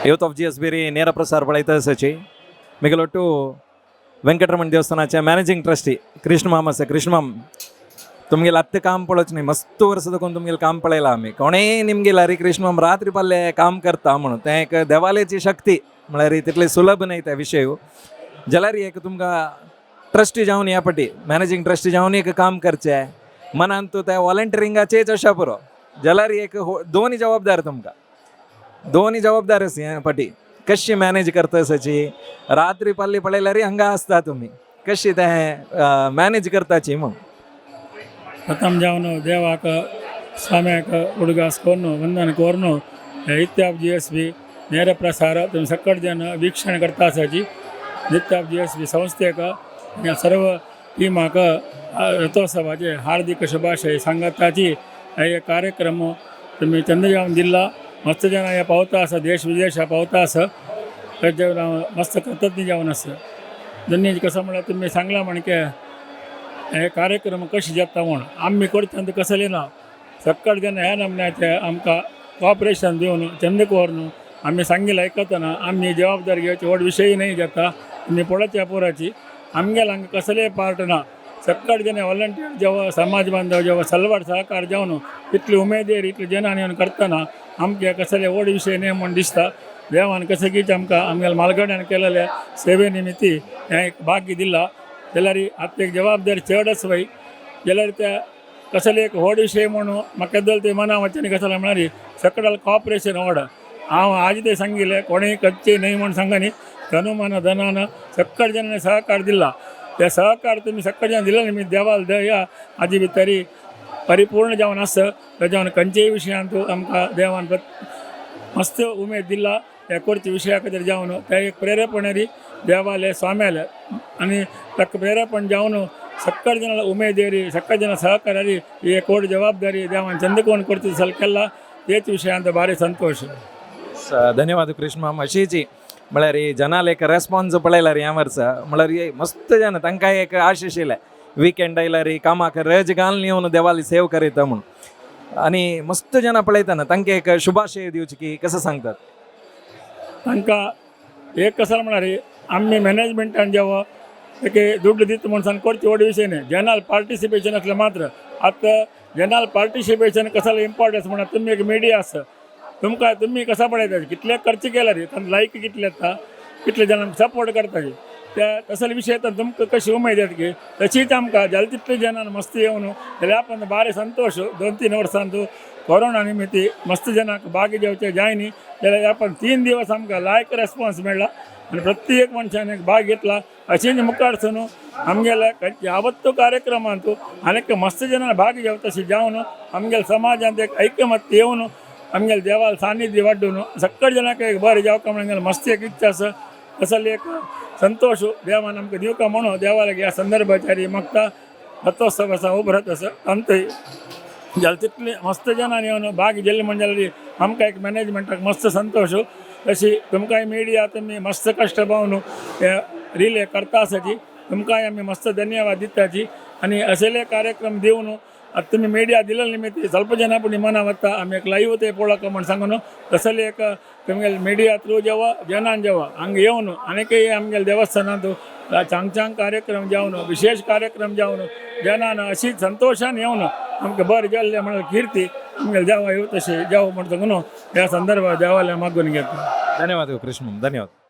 Youth of GSB ರಿ ನೇರ ಪ್ರಸಾರ ಪಳೈತ ಸಚಿ ಮಿಗಲೊಟ್ಟು ವೆಂಕಟರಮಣ ದೇವಸ್ಥಾनाचे मॅनेजिंग ट्रस्टी कृष्ण माम आसा. कृष्ण माम, तुमगेले आत्तां काम पळोवचें न्ही, मस्त वर्सां देखून तुमगेलें काम पळयलां आमी. कोणेय निमगेला अरे कृष्ण माम रात्री पल्ले काम करता म्हणून. तें एक देवालेची शक्ती, म्हळ्यार तितले सुलभ न्हय ते विशय. जाल्यार एक तुमकां ट्रस्टी जावन ह्या पटी मॅनेजिंग ट्रस्टी जावन एक काम करचें मनान तूं त्या वॉलंटियरिंगाचेच अशें पुरो, जाल्यार एक दोनी जबाबदार तुमकां, दोनी जबाबदार आसा ह्या पटी. कशी मॅनेज करता सची? रात्री पल्ली पळयल्यार हांगा आसता तुमी. कशी तें मॅनेज करताची म्हूण? प्रथम जावन देवाक स्वाम्याक उडगास कोर्नु, वंदन कोर्नु, नित्याब GSB ನೇರ ಪ್ರಸಾರ तुमी सकट जन वीक्षण करता आसाची. नित्याब GSB संस्थेक ह्या सर्व टिमाक रथोत्सवाचे हार्दिक शुभाशय सांगताची. हे कार्यक्रम तुमी चंद जावन दिल्ला, मस्त जन ह्या पावता आसा, देश विदेश पावता आसा, ताजेर हांव मस्त कृतज्ञ जावन आसा. दोनी कसो म्हळ्यार तुमी सांगलां म्हण की हे कार्यक्रम कशें जाता म्हूण, आमी करता ते कसलें ना. सक्कड जेन्ना ह्या नमन्याचें आमकां कॉपरेशन दिवन चंद व्हरून आमी सांगिल्लें आयकतना आमी जबाबदारी घेवची व्हड विशय न्हय जाता. तुमी पळोवच्या पुराची आमगेले हांगा कसलेय पार्ट ना. सक्कड जन वॉलंटियर जेव्हा, समाज बांधव जेव्हा सलवाड सहकार जावन इतली उमेदीर इतले जनांनी येवन करतना आमचे कसले व्हड विशय न्हय म्हूण दिसता. देवान कशें की आमकां आमगेल्या मालगड्यान केलेल्या सेवे निमित्ती हें एक भाग्य दिलां, जाल्यार आतां एक जबाबदारी चड आसा बाई. जाल्यार त्या कसले एक व्हड विशय म्हणून म्हाका केदल ते मना वचनी. कसलें म्हळ्यार सकडाल कॉपरेशन व्हड. हांव आज ते सांगिल्लें, कोणेय करचें न्हय म्हूण सांगनी. तनुमन धनान सक्कड जनांनी सहकार दिला. ते सहकार तुमी सक्कड जन दिला निमित्त देवाल दया हाजी भितरी परिपूर्ण जावन आसा. तेज्या खंयचेय विशयांत आमकां देवान मस्त उमेद दिला. ह्या करच्या विशया खातीर जावन ते एक प्रेरेपण देवाले स्वाम्याले आनी ताका प्रेरेपण जावन सक्कड जनाला उमेदेरी सक्कड जन सहकारारी ही एक व्हड जबाबदारी देवान चंदकोण करता सल केला, तेच विशयांत भारी संतोश. धन्यवाद कृष्ण माम. अशीची म्हळ्यार ही जनाल एक रेस्पॉन्स पळयल्यार ह्या वर्सा म्हळ्यार हे मस्त जन तांकां एक आशिश येयलें, विकेंड आयल्यार कामाक रज घालून येवन देवाली सेव करीता म्हूण. आनी मस्त जनां पळयतना तांकां एक शुभाशय दिवचे की कसं सांगतात? तांकां एक कसं म्हळ्यार आमी मॅनेजमेंटान जेव्हा एक दुड्ड दिता म्हूण सांग करचे व्हड विशय न्हय. जनाल पार्टिसिपेशन आसलें मात्र. आतां जनाल पार्टिसिपेशन कसलें इम्पॉर्टन्स म्हणा, तुमी एक मिडिया आसा, तुमकां तुमी कसा पळयता कितले खर्च केला रे, तांकां लायक कितले येता, कितले जाणांक सपोर्ट करता त्या तसले विशय येता, तुमकां कशी उमेद येता की तशीच आमकां जाल्यार तितले जनान मस्त येवन जाल्यार आपण भारी संतोश. 2-3 वर्सांत कोरोना निमित्ती मस्त जनांक भाग घेवचे जायनी, जाल्यार आपण 3 दिवस आमकां लायक रेस्पॉन्स मेळ्ळा आनी प्रत्येक मनशान एक भाग घेतला. अशीच मुखार न्हू आमगेल्या यावत्तू कार्यक्रमांत आनीक मस्त जनां भाग घेवता तशें जावन आमगेल्या समाजांत एक ऐकमत्य येवन आमगेले देवाल सान्निध्य वाडून सक्कड जनांक एक बरें जावका म्हणून आमगेले मस्त एक इच्छा आसा. तसले एक संतोश देवान आमकां दिवका म्हणून देवाक ह्या संदर्भाचारी मागता. रथोत्सव आसा, उबरत आसा तांतूय जाल्यार तितले मस्त जनांनी येवन भाग घेतले म्हण जाल्यार आमकां एक मॅनेजमेंटाक मस्त संतोश. तशी तुमकांय मिडिया तुमी मस्त कश्ट पावन हे रिले करता आसाची, तुमकांय आमी मस्त धन्यवाद दिताची. आनी असले कार्यक्रम दिवन आतां तुमी मिडिया दिले निमित्त ಸ್ವಲ್ಪ ಜನ ಪುणी मना वता आमी एक लाईव्ह ते पळोवका म्हण सांगून तसले एक तुमगेले मिडिया थ्रू जेवा जनान जेवा हांगा येवन आनीकय आमगेले देवस्थानांत चांग चांग कार्यक्रम जावन, विशेष कार्यक्रम जावन जनान अशी संतोषान येवन आमकां बरें जाल्लें म्हणल्यार कीर्ती आमगेले देवा येव तशें जावं म्हण सांगून ह्या संदर्भात देवाले मागून घेता. धन्यवाद कृष्ण, धन्यवाद.